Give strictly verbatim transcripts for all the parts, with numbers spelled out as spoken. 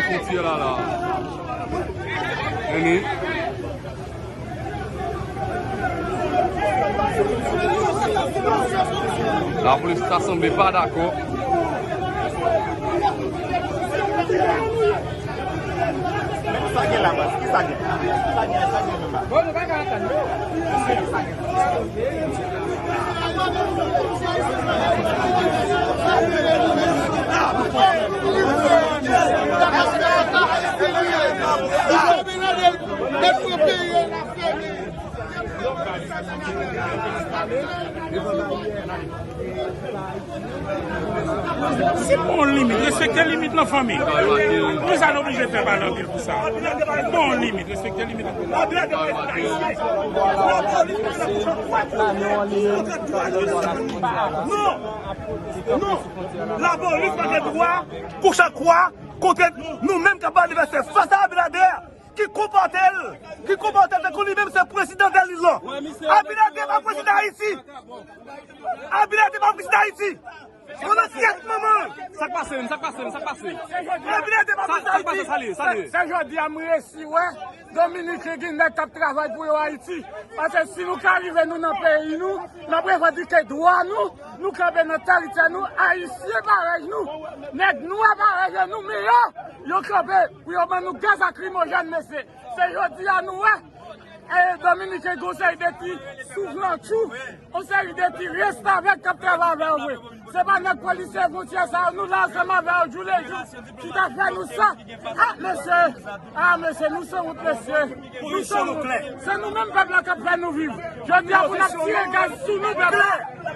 Fwontyè la la. Vini. Lapolis ta sanble pa dakò. Sa gen la, baz? Ki sa gen? Sa gen, sa gen menm la? Bon, nou pa ka antann nou. Si gon limit, respekte limit lan, fanmi. Poukisa nou oblije fè pale anpil pou sa? Gon limit, respekte limit lan. Non! Non! Lapolis pa gen dwa kouche kwa kont nou menm k ap bay anivèsè fas a Abinader ki konpòte l, ki konpòte l tankou li menm se prezidan de lil lan. Abinader pa prezidan Ayiti. Abinader pa prezidan Ayiti. Konnen syèt manman. Sa k pase menm? Sa k pase menm? Sa k pase? Abinader pa prezidan Ayiti. Sa, sa k pase? Sa li ye, sa li ye. Se jodi a m resi wè Dominiken gen nèg k ap travay pou yo Ayiti. Paske si nou ka rive nou nan peyi nou, n ap revandike dwa nou, nou kanpe nan tèritwa nou, Ayisyen parèy nou, nèg nwa parèy yo, nou meyè, yo kanpe pou yo ban nou gaz lakrimojèn, mesye. Se jodi a nou wè, e, Dominiken gon seri de ti souvlantchou, yon seri de ti restavèk k ap travay avè yo vre. Se pa nèg polisye fwontyè sa yo, nou la ansanm avè yo joulejou, ki ta fè nou sa. Ah, mesye, ah, mesye, nou sanwont, mesye. Nou sanwont. Se nou menm pèp la k ap fè nou viv. Jodi a pou n ap tire gaz sou nou, pèp la.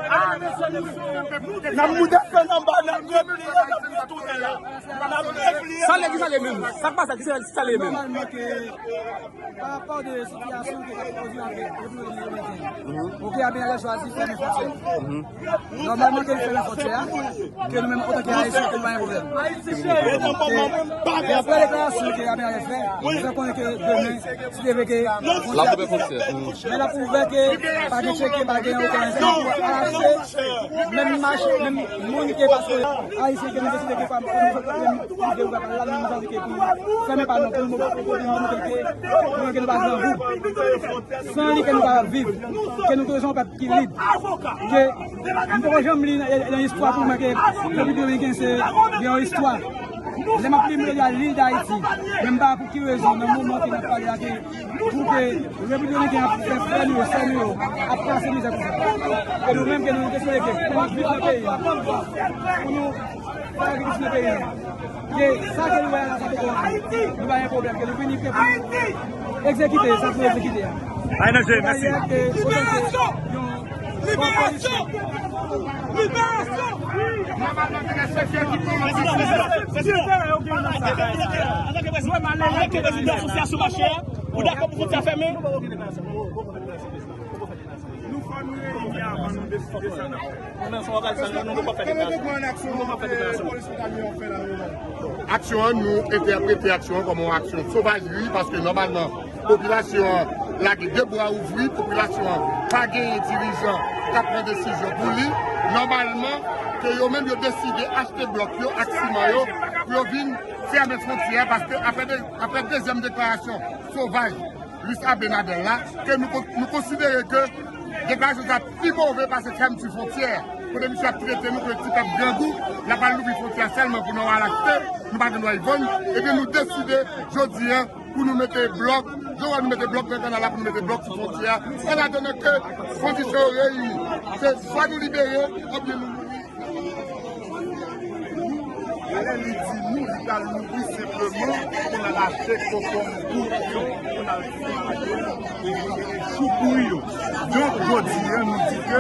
Ah, mesye, nou sanwont. N ap moute fè n anba, n ap repliye, n ap retounen la. N ap repliye. Sa l ye, ki sa l ye menm? Sa k pase, ki sa l ye menm? Nòmalman ke, pa rapò de sitiyasyon ke k ap pwodui avèk Repiblik Dominikèn. Ok, Abinader chwazi fèmen fwontyè. Nòmalman ke li fèmen fwontyè a, ke nou menm antanke Ayisyen, ke nou pa gen pwoblèm. E apre deklarasyon ke Abinader fè, nou fè konnen ke demen, si Dye vle ke fwontyè a ouvè. Men l ap ouvè ke pa gen tcheke, pa gen okenn rezon pou achte, menm mache, menm moun ke paske Ayisyen ke nou deside ke pa, pa nou fè pwoblèm, nou devwe pa la, nou revendique pou fèmen pa nou, pou nou, pou nou, pou nou, ke nou pa grangou. San li ke nou pa viv, ke nou toujou yon pèp ki lib, ke nou poko janm li nan, nan istwa pou mwen ke Repiblik Dominiken se gen yon istwa. Lè m ap li, m li a Lil Dayiti, men m pa pou ki rezon, nan moman ke n ap pale la, ke pou ke Repiblik Dominiken ap fè frè nou yo, sè nou yo, ap pase mizè konsa. E nou menm ke nou deside ke pou nou viv nan peyi a, pou nou fè agrikilti nan peyi a. Ke sa ke nou wè a la, sa poko antre. Nou pa gen pwoblèm, ke nou vini ke pou nou egzekite sa pou nou egzekite a. Ay nan je, mèsi. Liberasyon! Liberasyon! Liberasyon! Prezidan, prezidan, antanke prezidan, antanke prezidan asosyasyon mache a, ou dakò pou fwontyè a fèmen? Nou fò nou reyini avan nou deside sa n ap fè. Nou menm, si w ap al sa, nou, nou poko fè deklarasyon. Nou poko fè deklarasyon. Aksyon an, nou entèprete aksyon an kòm yon aksyon sovajri, paske nòmalman, popilasyon an lage de bra ouvri, popilasyon an pa genyen dirijan k ap pran desizyon pou li. Nòmalman, ke yo menm yo deside achte blòk yo ak siman yo pou yo vin fèmen fwontyè a, paske apre de, apre dezyèm deklarasyon sovaj Luis Abinader la, ke nou kon-, nou konsidere ke deklarasyon sa pi move pase fèmti fwontyè a. Kote misye ap trete nou kote ti pèp grangou, l ap al louvri fwontyè a sèlman pou nou al achte, nou pa gen dwa vann, ebyen nou deside jodi a pou nou mete blòk, jan nou mete blòk nan kanal la pou nou mete blòk sou fwontyè a. An atandan ke kondisyon yo reyini, se swa nou libere, oubyen nou mouri. Lè li di nou, li pral mouri senpleman pou n al achte kokonm, bouyon, pou n al fè choubouyo. Donk, jodi a, nou di ke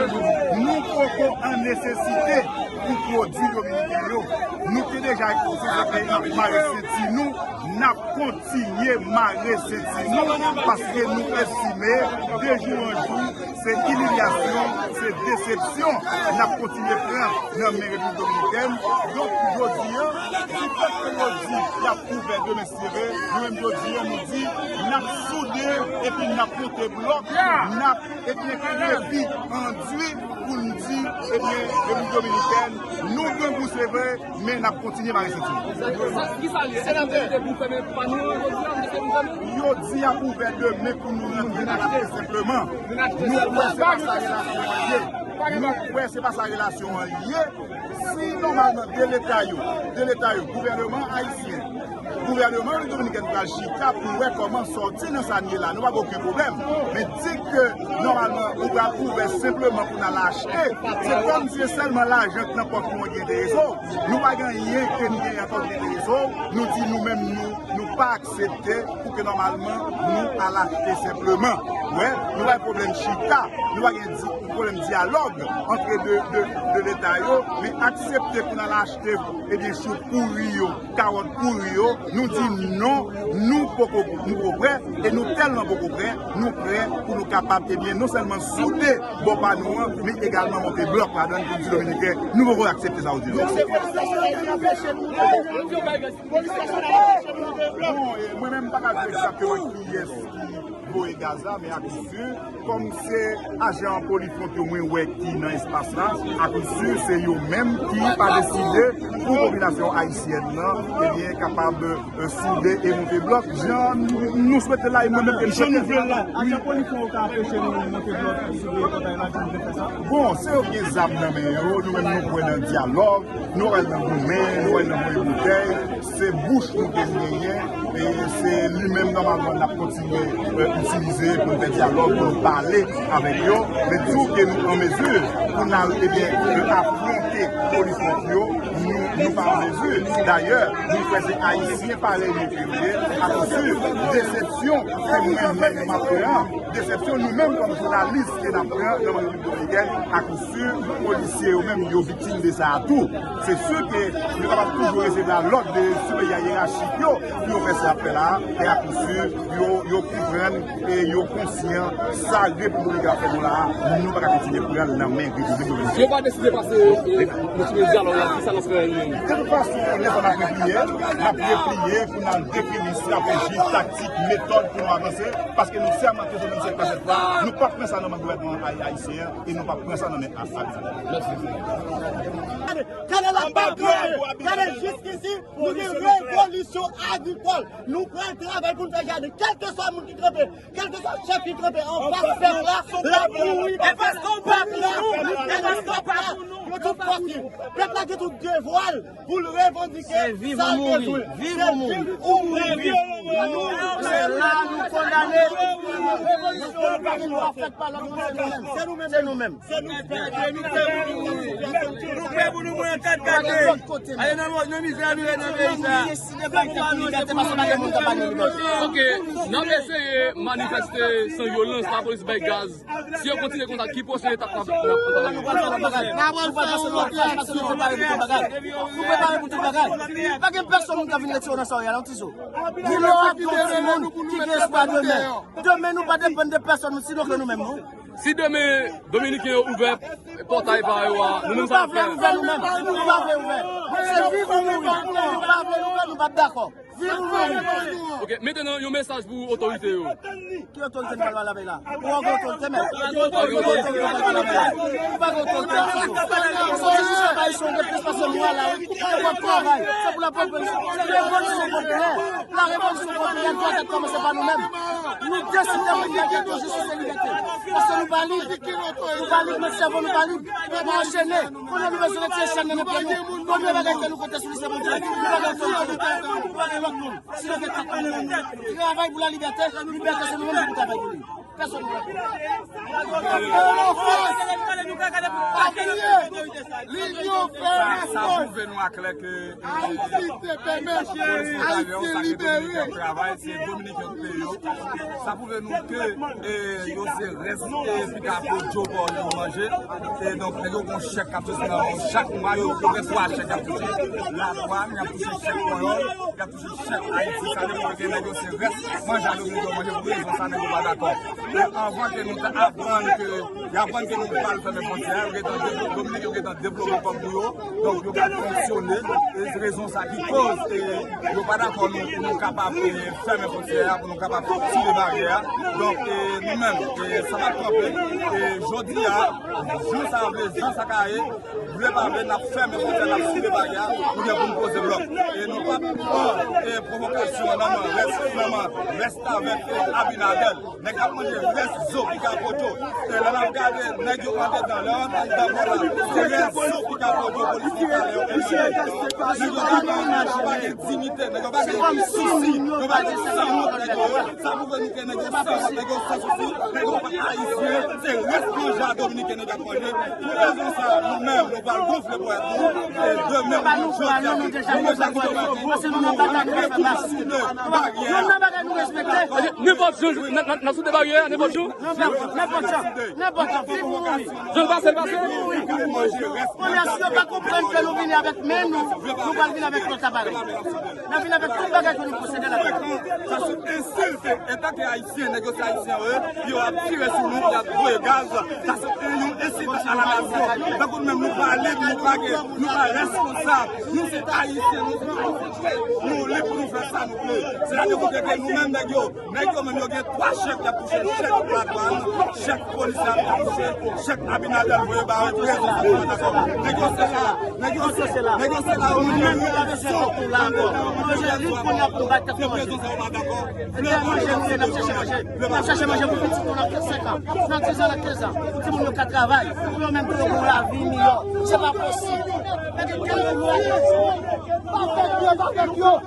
nou poko an nesesite pou pwodui dominiken yo. Nou te deja ekspoze ke n ap mare senti nou, n ap kontinye mare senti nou, paske nou estime, de jou an jou, se imilyasyon, se desepsyon n ap kontinye pran nan men Repiblik Dominikèn. Donk, jodi a, Difèt ke yo di y ap ouvè demen si Dye vle, nou menm jodi a nou di n ap soude epi n ap monte blòk, n ap ebyen kreye vi andui pou n di ebyen Repiblik Dominikèn nou grangou se vre, men n ap kontinye mare senti nou. Sa, kisa li ye? Senatè, yo di y ap ouvè demen pou nou rantre nan lape senpleman. Nou kwè se pa sa relasyon an ye. Nou kwè se pa sa relasyon an ye. Si nòmalman de leta yo, de leta yo, gouvèneman ayisyen, gouvèneman Repiblik Dominikèn pral chita pou wè kòman sòti nan sa n ye la. Nou pa gen okenn pwoblèm. Men di ke nòmalman ou pral ouvè senpleman pou n al achte, se kòmsi se sèlman lajan k nan pòch nou an ki enterese w. Nou pa gen anyen ke n genyen ankò ki enterese w. Nou di nou menm nou, nou pa aksepte pou ke nòmalman nou al achte senpleman. Wè, nou pa gen pwoblèm chita, nou pa gen di, pwoblèm dyalòg antre de, de, de leta yo, men aksepte pou n al achte ebyen chou pouri yo, kawòt pouri yo, nou di non, nou poko, nou poko prè, e nou tèlman poko prè, nou prè pou nou kapab ebyen non sèlman soude bò pa nou an, men egalman monte blòk ladan l pou n di Dominiken nou poko aksepte sa yo di nou. Donk se polis nasyonal ki anpeche nou. Polis nasyonal anpeche nou antre blòk. Bon, e mwen menm m pa ka di egzakteman kiyès ki voye gaz la, men akousir, kòm se ajan Polifront yo mwen wè ki nan espas la, akousir se yo menm ki pa deside pou popilasyon ayisyèn nan, ebyen, kapab, e, soude e monte blòk. Jan nou, nou swete la, e mwen menm ke m swete. Jan nou vle la. Ajan Polifront yo ka anpeche nou monte blòk, soude pòtay la, jan nou vle fè sa? Bon, se yo ki gen zam nan men yo, nou menm nou kwè nan dyalòg, nou wè nan goumen, nou wè nan voye boutèy. Se bouch nou te genyen, e se li menm nòmalman n ap kontinye, e, itilize pou n fè dyalòg, pou n pale avèk yo, men di w ke nou an mezi pou n al, ebyen, e, afwonte Polifront yo, nou, nou pa an mezi. Dayè, nou kwè se Ayisyen parèy nou ke nou ye, akoz desepsyon ke mwen menm m ap pran, desepsyon nou menm kòm jounalis ke n ap pran nan Repiblik Dominikèn, akoz si polisye yo menm yo viktim de sa a tou. Se si ke yo kapab toujou resevwa lòd de siperyè yerachik yo pou yo fè sa y ap fè la a, e akousir yo, yo konprann e yo konsyan sa Repiblik Dominikèn ap fè nou la a, nou pa ka kontinye pran l nan men Repiblik Dominikèn. Si yo pa deside pase, e, nan chemen dyalòg la, kisa n ap fè? De tout fason, lè sa n ap repliye, n ap repliye pou n al defini estrateji, taktik, metòd pou nou avanse, paske nou sèmante sou vennsenk la sèt fwa, nou p ap pran sa nan men gouvènman ay-, ayisyen an, e nou p ap pran sa nan men a-, Gade, gade la, gade, gade jiskisi, nou gen revolisyon agrikòl. Nou pral travay pou n fè jaden. Kèlkeswa moun ki kanpe, kèlkeswa chèf ki kanpe anfas pèp la, l ap mouri. E paske w pa pou nou, e paske w pa pou nou. Yo tout fòse. Pèp la gen tout devwa l pou l revandike sa l bezwen. Se viv ou mouri. Viv ou mouri. Viv ou mouri. Se la nou kondane. Revolisyon an pa gen dwa fèt pa lòt moun, se nou menm. Se nou menm. Se nou menm. Nou prè pou nou pran tèt gade. Ale nan, nan mizè nou ye nan peyi sa. Ok, n ap eseye manifeste san vyolans, lapolis bay gaz. Si yo kontinye konsa, ki pwochen etap n ap, n ap, n ap pran? Nou pral fè yon lòt bagay, paske nou prepare pou tout bagay. Nou prepare pou tout bagay. Pa gen pèsonn moun k ap vin retire w nan sa w ye a, non, Tizo. Nou lè w ap gen yon timoun ki gen espwa demen. Demen, nou pa depann de pèsonn, sinon ke nou menm, non. Si demen, Dominiken yo ouvè pòtay pa yo a, nou menm sa n ap fè? Nou pa vle ouvè, nou menm. Nou pa vle ouvè. Se viv ou mouri. Nou pa vle ouvè, nou p ap dakò. Viv ou mouri. Ok, mentnan, yon mesaj pou otorite yo. Ki otorite nou pral pale avèk la? Ou pa gen otorite, men. Ou pa gen otorite, ou pa gen otorite. Ou pa gen otorite, Tizo. Paske jis pa ici, ou gen plis pase mwa la, wi. Ou pa travay. Se pou la popilasyon. Se revolisyon popilè. La revolisyon popilè dwe kòmanse pa nou menm. Nou deside pou n bay jistis e libète. Paske nou pa lib. Nou pa lib, men sèvo nou pa lib. Nou anchene. Kounye a nou bezwen retire chèn nan men pye nou. Premye bagay ke nou konte sou li se Bondye. Nou pa gen otorite. Nou pa gen lòt moun. Si nou gen tèt nou menm, travay pou la libète, libète se nou menm ki pou travay pou li. Pèsonn pa pou. Sa pwouve nou aklè ke Ayiti te pèmèt Ayisyen libere. Travay, se Dominiken k peye yo. Sa pwouve nou ke, e, yo se rès, e, pita po djo pa yo manje. E donk, nèg yo gon chèk k ap soti nan yo chak mwa, yo, yo gen twa chèk k ap touche. La twa, y ap touche chèk panyòl, y ap touche chèk Ayiti. Sa vle di ke nèg yo se rès manje a yo vin manje. Pou rezon sa, nèg yo pa dakò. E anvan ke nou ta aprann ke, y aprann ke nou pral fèmen fwontyè a, yo gentan devlo-, Dominik yo gentan devlope kòb pou yo. Donk, yo pral fonksyone. E se rezon sa ki koz, e, yo pa dakò nou, pou nou kapab, e, fèmen fwontyè a, pou nou kapab tire baryè a. Donk, e, nou menm, e, sa p ap kanpe. E, jodi a, jou sa vle, jan sa ka ye, vle pa vle, n ap fèmen fwontyè, n ap tire baryè a, oubyen pou n poze blòk. E nou p ap pran, e, pwovokasyon nan men rès, nan men rèstavèk, e, Abinader. Nèg k ap manje rès zo ki kapot yo. E lè n ap gade nèg yo andedan, lè yo andedan vòlè, se rès zo ki kapot yo polis yo pale yo. Nèg yo pa gen, nèg yo pa gen diyite, nèg yo pa gen sousi, yo pa gen sanwont nèg yo. Sa pwouve nou ke nèg yo sanwont, nèg yo san sousi, nèg yo pa ayisyen, se rès manje a dominiken nèg yo ap manje. Pou rezon sa, nou menm, nou pral gonfle ponyèt nou, e demen, jodi a, nou deja gonfle ponyèt nou, paske nou nan batay, nou pa fè bas. Nou nan batay, nou respekte. Nenpòt jou, n a, n a, n a sou de baryè a, nenpòt jou. Nenpòt jan, nenpòt jan, vin mouri. Jan l pase, l pase. Vin mouri. Premye, si yo pa konprann ke nou vini avèk men nou, nou pral vin avèk lòt aparèy. N a vin avèk tout bagay ke nou posede la. Sa se ensilte. Antanke Ayisyen, nèg yo se Ayisyen, wi. Yo ap tire sou nou, y ap voye gaz. Sa se yon ensilte a la nasyon. Tankou nou menm, nou pa lib, nou pa gen, nou pa reskonsab. Nou se Ayisyen, nou se konstitye. Nou lib pou nou fè sa nou vle. Se la nou montre ke nou menm, nèg yo, nèg yo menm yo gen twa chèk y ap touche, chèk ladwàn, chèk polis y ap touche, chèk Abinader voye ba yo, pou rezon sa nou pa dakò. Nèg yo se la, nèg yo se la, nèg yo se la, yo manje rezon. Manje nou kounye a pou nou bat tèt nou manje. Se pou rezon sa yo pa dakò. Lè manje nou ye, n ap chèche manje. N ap chèche manje pou pitit nou nan senk an, nan diz an, nan kenz an. Pou timoun yo ka travay, pou yo menm tou yo gen yon lavi miyò. Se pa posib. Mete kè nou ansanm. Pa fè kè, pa fè kè.